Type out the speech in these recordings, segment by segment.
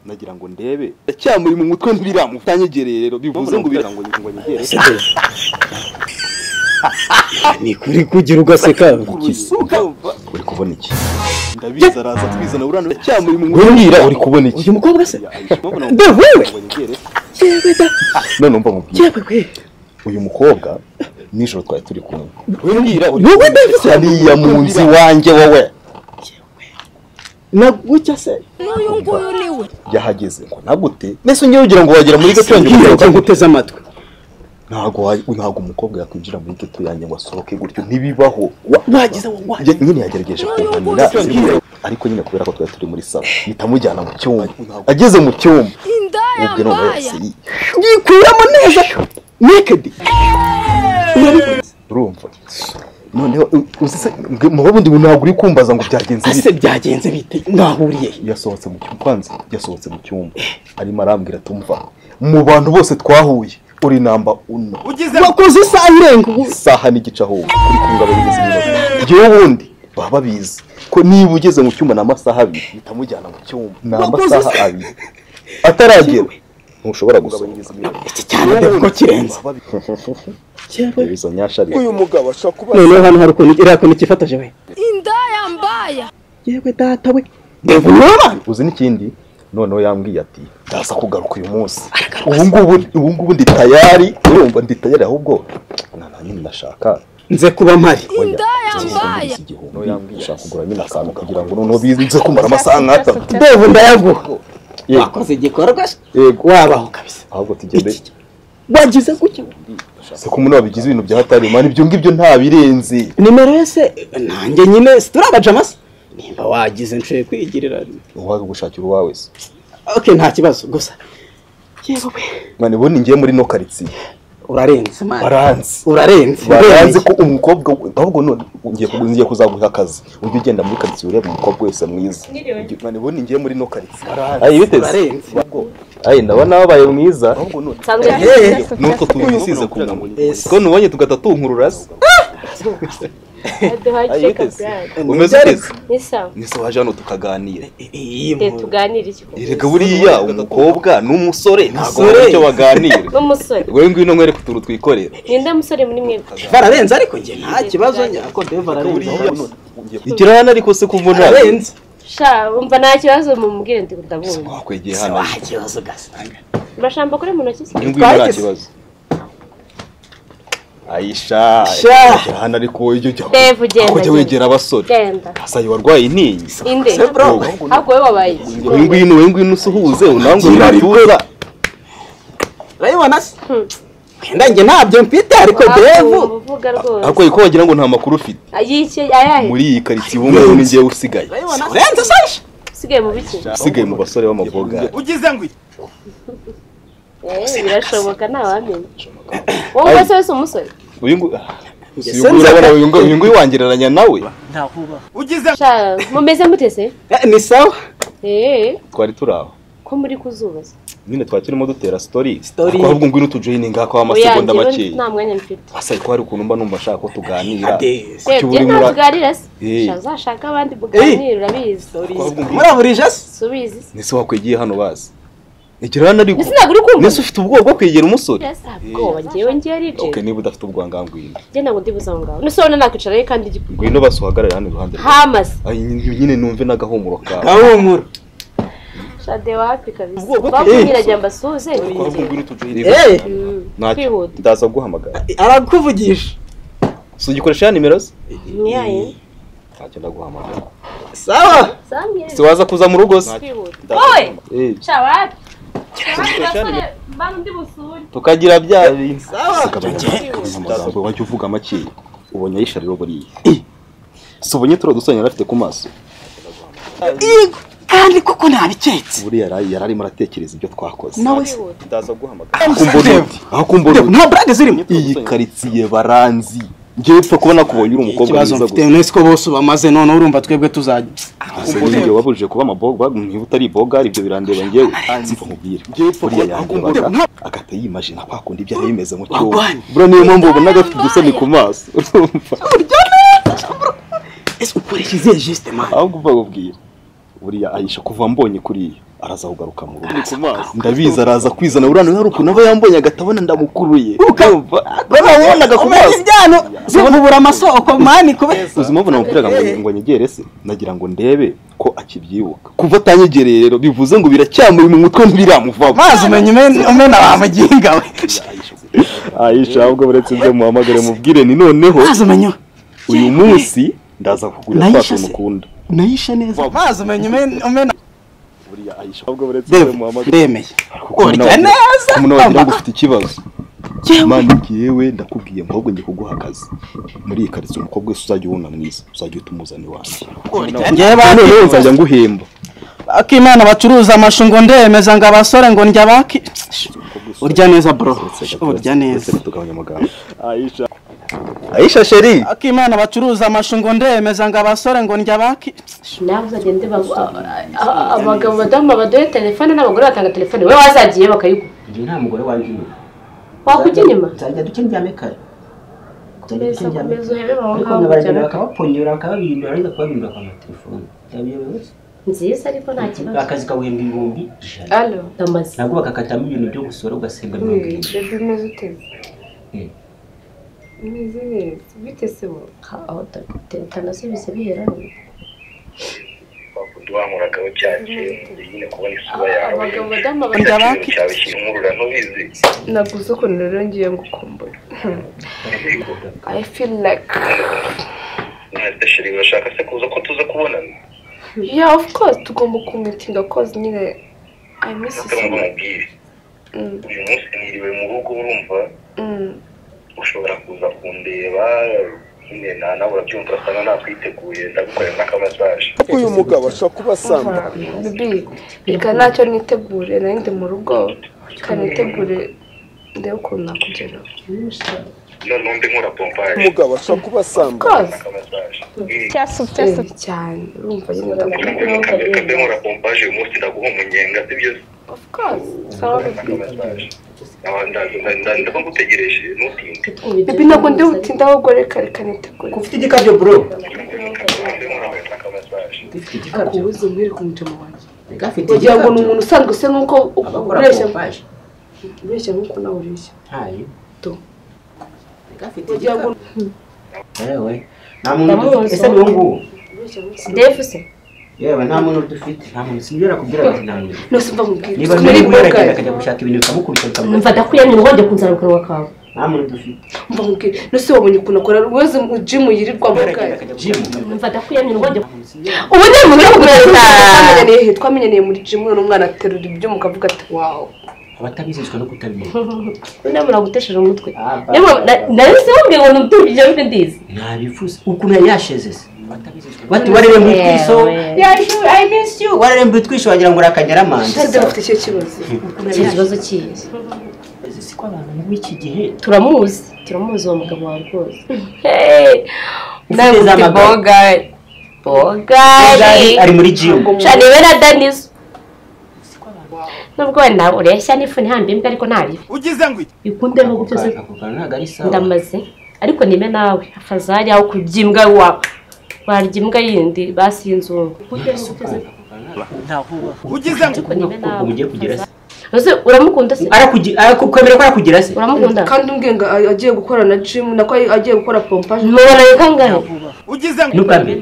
Nagira ngo ndebe cyamuri mu mutwe ntibiramutanyegereye rero bivuze ngo birango ngo nyegere. Ni kuri kugira ugaseka uri kubona iki? Ndabizi araza twizana urano cyamuri mu mutwe uri kubona iki? Uyu mukobwa se wewe yewe da none umva mubwira uyu mukobwa nijoro twari turi kumwe wembwira uri hariya mu nzi wanjye wowe na gucya se n'uyu nguyu niwe yahageze ngo nagute nese ngiye ugira ngo wagera muri gato yanjye ngo guteze amatwi ntago umukobwa yakwinjira muri gato yanjye ngo asohoke gutyo ntibibaho wagize ngo nyine yagerageje kunkanira ariko nyine kubera ko twari turi muri salo bitamujyana mu cyumba ageze mu cyumba indaya mbaya yikuramo neza naked urumva noneho uzise mu bundi ntabwo uri kumbaza ngo byagenze bite ase byagenze bite mwahuriye yasohotse mu cyumba kwanza yasohotse mu cyumba arimo arambwira tumva mu bantu bose twahuye uri namba 1 wakoze isaha irenga isaha n'igice aho kuri kungabanyiriza iminota jewe ubundi baba babizi ko niba ugeze mu cyumba n'amasaha abiri bitamujyana mu cyumba n'amasaha abiri ataragera ntushobora gusohoka iki cyane ko kirenze izo nyashari uyu mugabo ashaka kuba noneho hano hari ukuntu iriya kuntu kifatuje we indaya mbaya yewe data we ndevuna uzi n'ikindi noneho yambwiye ati ndaza kugaruka uyu munsi ubu ngubu ndi tayari urumva ndi tayari ahubwo nyine ndashaka nze kuba mpari indaya mbaya nshaka kugura nyine akantu kugira ngo noneho bize kumara amasaha nk'atatu ndevu ndayaguha wakoze igikorwa yego wabaho kabisa ahubwo tugende wagize gutya se ko umuntu wabigize ibintu bya hatari man ibyo ngibyo nta birenze nimero yese nanjye nyine turabajama se nimba wagize nshoye kwigirira uwawe gushakira uwawe se okay nta kibazo gusa yewe we mani ubundi ngiye muri no quartier urarenze man urarenze baranze ko umukobwa ahubwo none ngiye kuzaguha akazi ujye ugenda muri quartier ureba umukobwa wese mwiza mani ubundi ngiye muri no quartier ayi biteze ayi ndabona wabaye mwiza ahubwo none nuko tubisize ku munwa ko nubonye tugata tunkurura se umeze ute nisa waje hano tukaganira tuganira iki erega buriya umukobwa n'umusore ntabwo icyo baganira n'umusore wowe ngwino nkwereke utuntu twikorera ninde musore muri mwe bararenze ariko njye nta kibazo njye ako Dave ararenze igira hano ariko se kumva ararenze sha umva nta kibazo mumubwire ndi ndabumva wakwegeye hano nta kibazo gasanga urashamba kuri mu ntoki se nta kibazo Aisha hano ariko ujye ujya wegera abasore asaye warwaye intinyi inde ahubwo wowe wabaye ngwino ngwino usuhuze unangwe uratuza urabibona se wenda njye ntabyo mfite ariko Devu ariko ko wagira ngo nta makuru ufite ayahe muri iyi karitsiye ubu ngubu ni njyewe usigaye urenze sasha usigaye mu biki usigaye mu basore b'amaboga ugize ngo birashoboka ntawamenya wowe wese wese umusore uyu nguyu urabona uyu nguyu wangereranya nawe ugize mumeze mutese ni sawa twari turi aho ko muri kuzubaza nyine twari turimo dutera story ahubwo ngwino tujoyininga kwa amasegonda makeya nta mwanya mfite asaye ko hari ukuntu mba numva ashaka ko tuganira tuganira se uzashaka abandi muganira urabizi muraburije se subizi nese wakwegiye hano bazi igira hano ariko nese ufite ubwoba bwo kwegera umusore ubwoba ngewe ngiye ari ibyo okay niba udafite ubwoba ngaho ngwino njye ntabwo ndibuze aho ngaho nese ubona nakwicarayo kandi ngwino basi uhagarare hano iruhande hamase nyine numve n'agahumuro kawe gahumuro shade wapi kabisa bakubwira mbasuze ntacyo ndaza guhamagara arakuvugisha si ugikoresha ya nimero se niyaye ntacyo ndaguhamagara sawa si waza kuza mu rugo se wowe sha wapi tukagira bya bintu amagambo wajya uvuga make ubonye Aisha rero buriya si ubonye turiya dusanya yari afite ku maso kandi koko ntabiketse buriya yari arimo aratekereza ibyo twakoze nawe se ndaza guhamagara aho kumbona nta brand zirimo iyi karitsiye baranzi ngewe upfa kubona kubonye uri umukobwa mwiza gusa ikibazo mfite ko bose bamaze none urumva twebwe tuzajya ngewe wabujije kuba amaboga niba utari boga ibyo birandeba ngewe nkubwire buriya yandebaga agahita yimagina kwa kundi byari bimeze mu cyumba buriya niyo mpamvu ubona gafite udusoni ku maso urumva ese ukoresha izihe geste man ahubwo uva kubwira Buriya Aisha kuva mbonye kuriya araza kugaruka mu rugo. Ndabizi araza kwizana urano hari ukuntu aba yambonye agatabona ndamukuruye. Urumva? Barabonaga ku maso. Ibyano zibura amasoko mani kube. Uzi impamvu namubwiraga ngo nyegere se nagira ngo ndebe ko akibyibuka. Kuva atanyegereye rero bivuze ngo biracyamuri mu mutwe ntibiramuvamo. Mazi umenye umena wa muginga we. Aisha ahubwo buretse nze muhamagare mubwire ni noneho. Mazi umenye uyu munsi ndaza kugura twa tuntu ukunda. Nayisha neza. Mazi umenye umena buriya Aisha ahubwo buretse nze muhamagare. Ndemeye. Urya neza. Umuntu wagira ngo ufite ikibazo. Mani yewe ndakubwiye ahubwo ngiye kuguha akazi. Muri iyi karitsiye umukobwa wese uzajya ubona mwiza, uzajya utumuzana iwanjye. Ngewe noneho nzajya nguhemba. Akimana bacuruza amashu ngo ndemeza ngo abasore ngo ndya baki. Urya neza bro. Urya neza. Aisha. Aisha sheri. Akimana bacuruza amashu ngo ndemeza ngo abasore ngo ndya baki. Nawe uzagende abagabo badamu baduhe telefone n'abagore batanga telefone. Wewe wazagiye bakayiguha. Ngiye nta mugore wanjye inyuma. Wakujya inyuma? Nzajya duke ndyame kare. Komeza komeza uhebe mama ariko baragenda bakabaponyora bakababindura ariko kubabindura kwa telefone. Ndabiyobewe. Nziza ariko nta kibazo. Akazi kawuhembwa 100,000. Allo, ndamaze. Nabwo bakakatamo ibintu byo gusora ugasenga 70. Bebe umeze ute? Umeze neza. Bite se wowe? Aho tanasubize bihera. Wankoragaho cyane nyine kubona isura yawe. Abagabo badamu nkurura ntubizi. Naguze ukuntu rero ngiye ngukumbura. I feel like Sheri urashaka se kuza ko tuza kubonana? Yeah, of course tugomba kumitinga cause nyine I miss you so much. Uyu munsi niriwe mu rugo urumva. Ushobora kuza kundeba nyine nawe urabyumva urasanga nakwiteguye ndagukorera n'akamasaje. Uyu mugabo ashobora kuba asamba. Bibi, reka ntacyo nitegure nari ndi mu rugo reka nitegure ndebe ukuntu nakugeraho. Noneho mbe nkora pompaje. Umugabo ashobora kuba asamba. Cyane urumva nyine ndagukunda. Mbe nkora pompaje uyu munsi ndaguha umunyenga sibyo? Of course. Sawa bibi. Ndaba ngutegereje ntutinde. Bibi ntabwo ndi butinde ahubwo reka reka nitegure. Ufite igikabyo bro. Ufite igikabyo. Ubuze umwereka umujama wanjye. Wagira ngo ni umuntu usanzwe se nk'uko ureshya. Ureshya nk'uko nawe ureshya. Ntayo. To. Wagira ngo yewe nta muntu ese ni uwo Defu se. Yewe nta muntu dufite nta muntu sinigera kubwira ati nta muntu. Nose mva mubwira. Niba muri boga akajya gushaka ibintu bikamukubita bikamukubita. Mva ndakuyamye ngo njye kunzara mu kanwa kawe. Nta muntu dufite. Mva mubwira. Nose wabonye ukuntu akora rwose mu gym yirirwa mu bwayo. Mva ndakuyamye ngo njye. Ubu ni umuntu wo kugura twamenyaniye he twamenyaniye muri gym none umwana aterura ibyuma ukavuga ati wow. Abatabizizwa no kutabimenya. Unamura gutesheje umutwe. Nari se wambwiye ngo nutubije bite ndizi. Nabivuze ukuntu yari yasheze se. Bati wareremba utwiso. I miss you. Wareremba utwiso wagira ngo urakanyara amande. Shade ufite icyo kibazo. Icyo kibazo kihe? Siko abantu b'iki gihe turamuzi turamuzi uwo mugabo wawe rwose. Hey! Nawe ufite bogari. Bogari. Ari muri gym. Shane we na Danizo. Nubwo wenda ureshya n'ifu ntihambe imbwa ariko ntabibi. Ugize ngo iki? Ikundeho byose. Ndamaze ariko nime nawe afazari aho kubyimbwa wawe. Warya imbwa yindi basi y'inzungu. Ugize ngo ugiye kugira se. Ese uramukunda se? Arakukwemera ko arakugira se? Uramukunda? Kandi umbwiye ngo agiye gukora na gym nako agiye gukora pompage. Mubona kangahe? Ugize ngo nubwa mbere.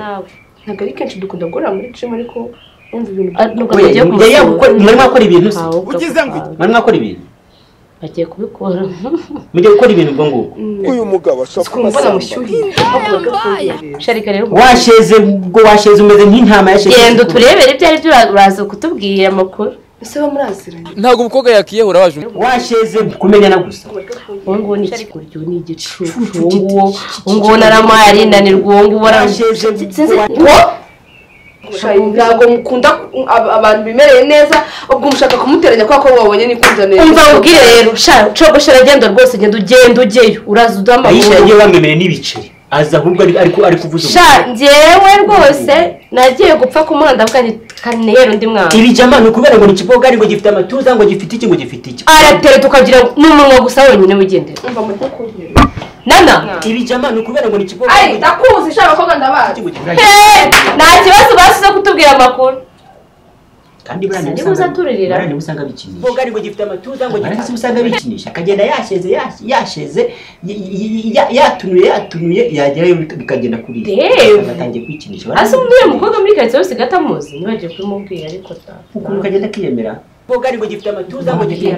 Ntabwo ari kenshi dukunda guhurira muri gym ariko umva ibintu mwari mwakora ibintu se? Ugize ngo mwari mwakora ibintu? Bagiye kubikora. Mugiye gukora ibintu ubwo ngubwo. Uyu mugabo ashobora kuba asamba. Sharika rero washeze ubwo washeze umeze nk'intama yasheze. Genda uturebere ibyo ari byo uraza kutubwira amakuru. Ese ba muraziranye? Ntabwo umukobwa yakiyehura waje. Washeze kumenyana gusa. Uwo nguwo ni ikikuryo ni igicucu. Uwo nguwo naramuhaye arinanirwa uwo nguwo washeze. Ntabwo mukunda abantu bimereye neza ubwo mushaka kumuteranya kwa ko wabonye nikunza neza. Umva ubwire rero sha cogoshera genda rwose genda ugenda ugeyo uraza uduha Aisha yagiye bamwemereye n'ibiceri aza ahubwo ari kuvuza. Sha njyewe rwose nagiye gupfa kumuhanda ndavuga nti kanera undi mwana. Ibi jama ni ukubera ngo ni ikibogari ngo gifite amatuza ngo gifite iki ngo gifite iki. Aratere tukagira n'umunwa gusa wenyine wigendera. Umva muri kunyera. Nana ibi jama ni ukubera ngo ni ikibogari. Ai ndakuzi sha abakobwa ndabazi. Nta kibazo basize kutubwira amakuru. Kandi Niba uzaturirira. Buriya usanga bikinisha. Boga ari ngo gifite amatuza ngo gifite usanga bikinisha. Akagenda yasheze yasheze yatunuye yagerayo bikagenda kuri. Agatangiye kwikinisha. Ase umwe mukobwa muri karitsiye yose gatamuzi nibagiye kumubwira ariko ta. Ukuntu kagenda kiyemera. Boga ari ngo gifite amatuza ngo gifite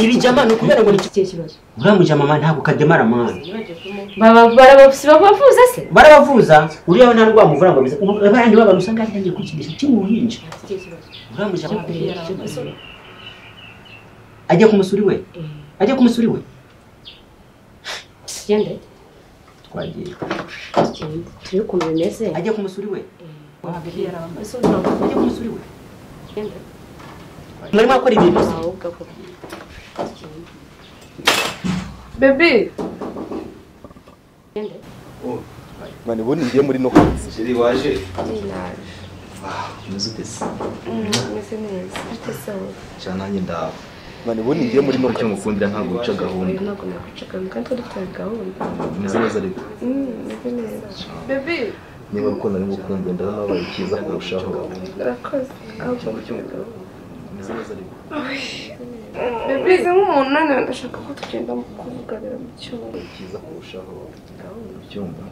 ibi jama ni ukubera ngo ni kibazo. Uriya mujama man ntabwo kademara man. Barabavuza se? Barabavuza uriya we nta rwamuvura ngo bize. Abandi b'abantu usanga yatangiye kwikinisha cy'uruhinja. Uriya mujama ajya kumusura iwe. Ajya kumusura iwe. Tugende. Twagiye. Turi ukuntu bimeze. Ajya kumusura iwe. Ajya kumusura iwe. Mwarimo akora ibintu. Baby. Mani ubundi ngiye muri no karitsiye. Waje? Umeze ute se? Meze neza. Ute se wowe? Cyane nanjye ndaho. Mani ubundi ngiye muri no karitsiye mukundira ntabwo wica gahunda. Ntabwo nakwica gahunda kandi dufite gahunda. Meze neza ariko. Meze neza. Baby. Niba urukundo ari ngukunze ndababaye cyiza kurushaho. Urakoze. Ahubwo meze neza ariko. Baby nk'umuntu none ndashaka ko tugenda kuvuganira mu cyumba. Cyiza kurushaho. Mu cyumba.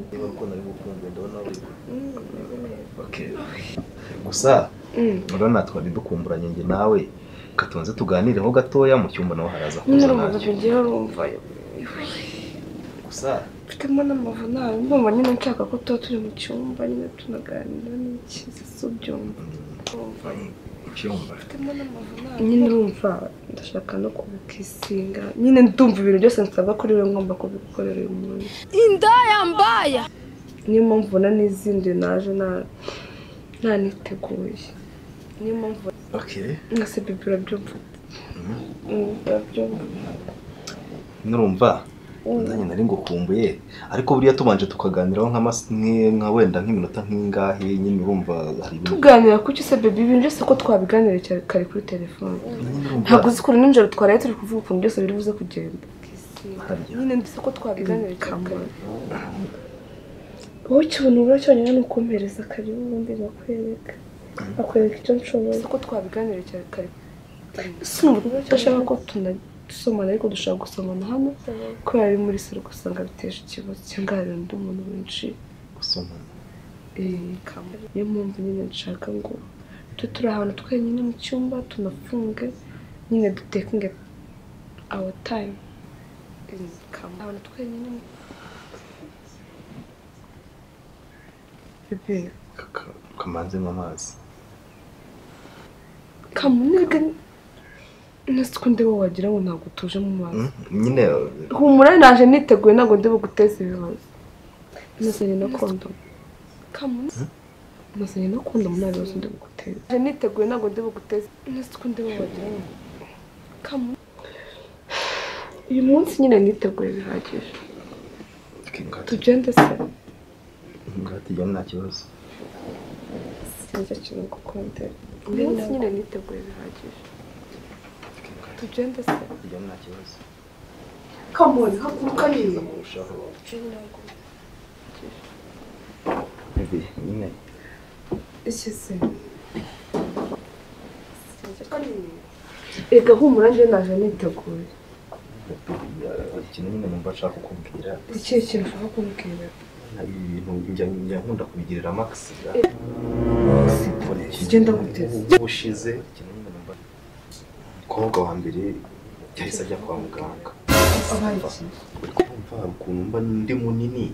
Niba urukundo ari ngukunze ndabona okay. Gusa urabona twari dukumburanye njye nawe katonze tuganireho gatoya mu cyumba naho haraza kuza nanjye. Gusa mfitemo n'amavunane ndumva nyine nshaka ko tuba turi mu cyumba nyine tunaganira n'ikiza si ubyumva. Icyumba nyine urumva ndashaka no kubikisinga nyine ndumva ibintu byose nsabwa kuri we ngomba kubigukorera uyu munsi. Indaya mbaya. Niyo mpamvu ubona n'izindi naje ntaniteguye. Niyo mpamvu. Okay. Nka se bibi urabyumva. Urabyumva. Nurumva nanjye nari ngukumbuye ariko buriya tubanje tukaganiraho nka wenda nk'iminota nk'ingahe nyine urumva hari ibintu tuganira kuki se baby ibintu byose ko twabiganira kare kuri telefone. Ntabwo uzi ukuntu nijoro twaraye turi kuvuga ukuntu byose biri buze kugenda. Nyine ndetse ko twabiganira kare. Wowe ikintu ubura cyonyine ni ukumpereza karibu ubundi bakwereka. Bakwereka icyo nshoboye. Ko twabiganira kare. Sinumva ko tunasomana ariko dushaka gusomana hano kubera ari muri salo ugasanga biteje ikibazo cyangwa hari undi muntu winshi gusomana. Niyo mpamvu nyine nshaka ngo tube turi ahantu twenyine mu cyumba tunafunge nyine dutekinge our time. Ahantu twenyine. Bebe kamanzemo amazi. Kamunega nasi ko ndeba wagira ngo ntabwo utuje mu mazi. Nyine humura naje niteguye ntabwo ndi buguteze ibibazo. Nazanye na kondomu. Nazanye na kondomu nta bibazo ndi buguteze. Naje niteguye ntabwo ndi buguteze. Nasi ko ndeba wagira ngo uyu munsi nyine niteguye bihagije. Tugende se. Ngatijya nta kibazo. Sinzi ikintu gukundira. Uyu munsi nyine niteguye bihagije. Tugende se. Tujya nta kibazo. Come on, haguruka nyine. Baby, nyine. Iki se? Ega humura njye naje niteguye. Ikintu nyine numva nshaka kukubwira. Ikihe kintu ushaka kumbwira? Hari ibintu njya nkunda kubigirira Max. Genda guteze. Ubushize ikintu nyine numva umukobwa wa mbere yahise ajya kwa muganga. Uri kumva ukuntu mba ndi munini.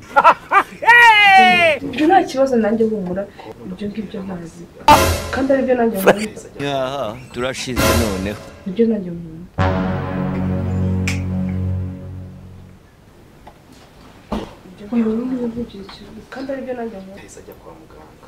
Ibyo nta kibazo nanjye humura ibyo ngibyo ntazi. Kandi ari byo nanjye nkunda. Aha turashize noneho. Ibyo nanjye nkunda. Kandi ari byo nanjye nkunda. Yahise ajya kwa muganga.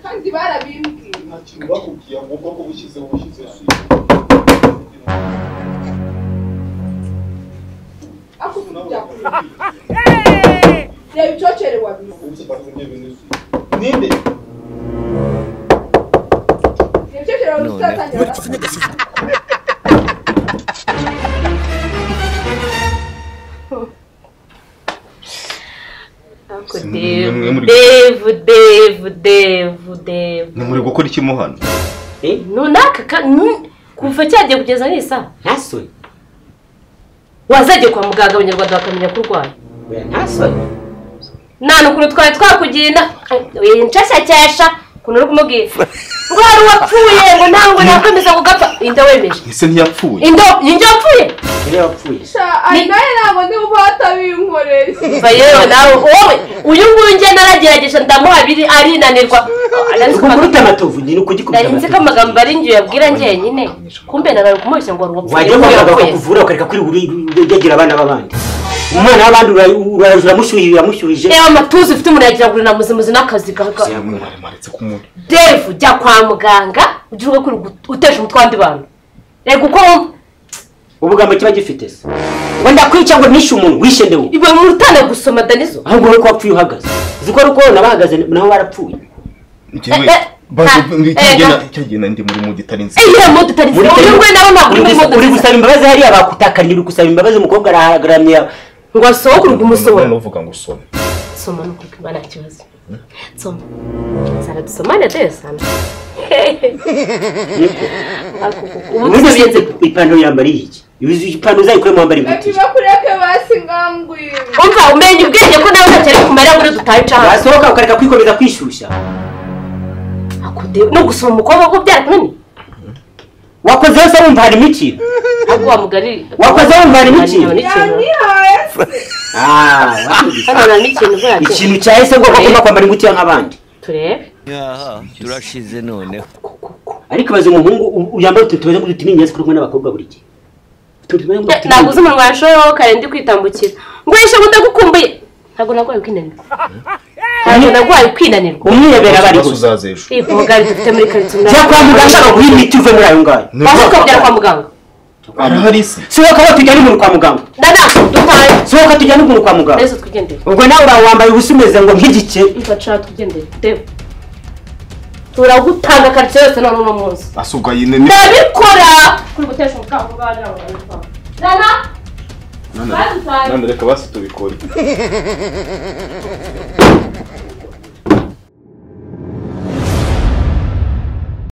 Kandi barabimbwiye bakubwiye ngo ko ushyizeho ninde Devu. Ni muri gukora iki mo hano? Nunaka kuva cyagiye kugeza nisa. Ntasoni. Wazagiye kwa muganga abanyarwanda bakamenya ko urwaye. Oya ntasoni. Nta nukuru twari twakugira inda nshashakesha ukuntu uri kumubwira. Ngo hari uwapfuye ngo ntabwo nakwemeza kugapfa. Inda wemeje. Ese ntiyapfuye. Inda ninjye wapfuye. Niyo wapfuye. Ari nawe ntabwo ndi gufata binkoreye. Umva yewe nawe wowe uyu nguyu njye naragerageje ndamuha biri arinanirwa. Ukubita amatovu nyine ukugikubita. Nari nzi ko amagambo ari njye uyabwira njyenyine. Kumbe nabari kumushya ngo wapfuye. Wajya kwa muganga bakakuvura ukareka kuri uregera abana b'abandi. Umwana w'abandi uramushyuhije uramushyuhije. Reba amatuza ufite umuntu yagira ngo na muzimuzi n'akazi gaga. Devu jya kwa muganga ujye uvuga ko uteje umutwe w'abandi bantu. Rega uko wumva. Ubugambo kiba gifite se. Ngo ndakwica ngo nishe umuntu wishe ndewe. Iwe murutana gusoma Danizo. Ahubwo wowe ko wapfuye uhagaze. Uzi ko ari uko nabahagaze naho barapfuye. Cyagenda ndi muri mudi itari nziza. Iyo mudi itari nziza. Uyu ngwe nawe ntabwo uri muri mudi. Uri gusaba imbabazi hariya bakutakanira uri gusaba imbabazi umukobwa arahagaramye ngo asohoke uri kumusohora. None uvuga ngo usome. Soma no kuko imana kibazo. Soma. Sara dusomane desa. Niko. Ubu tubigenze ipantaro yambariye iki? Ipantaro uzayikure mu wambara ingutiya. Bakureke basi ngangwi. Umva umenye ubwenge ko nawe ntacyo ari kumara muri dutaye caha. Wasohoka ukareka kwikomeza kwishyushya. Akude no gusoma umukobwa ko byarakunaniye. Wakoze yose wumva harimo ikintu. Ahubwo wa mugari wakoze wumva harimo ikintu. Yanyihaye se. Hano n'ikintu buriya. Ikintu cyahise ngo bagomba kwambara ingutiya nk'abandi. Turebe. Turashize noneho. Ariko baze umuhungu yambaye utuntu tumeze nk'udutini kuri kumwe n'abakobwa buri gihe. Ntabwo uzi umuntu washoyeho kare ndi kwitambukira. Ngo yishe ngo ndagukumbuye. Ntabwo nagwaye kwinanirwa. Ntabwo nagwaye kwinanirwa. Umwirebera bari gusa. Iyi bugari dufite muri karitsiye. Jya kwa muganga baguhe imiti uve muri ayo ngayo. Waje ukabyara kwa muganga. Arahari se. Sohoka aho tujyane umuntu kwa muganga. Dada dutaye. Sohoka tujyane umuntu kwa muganga. Neza twigendere. Ubwo nawe wambaye ubusa umeze ngo nk'igike. Umva ca twigendere. Deo. Turagutanga karitsiye yose none uno munsi. Asuga yine ni. Ndabikora. Kuri gutesha umutwe aho baje aho. Dada. None reka basi tubikore.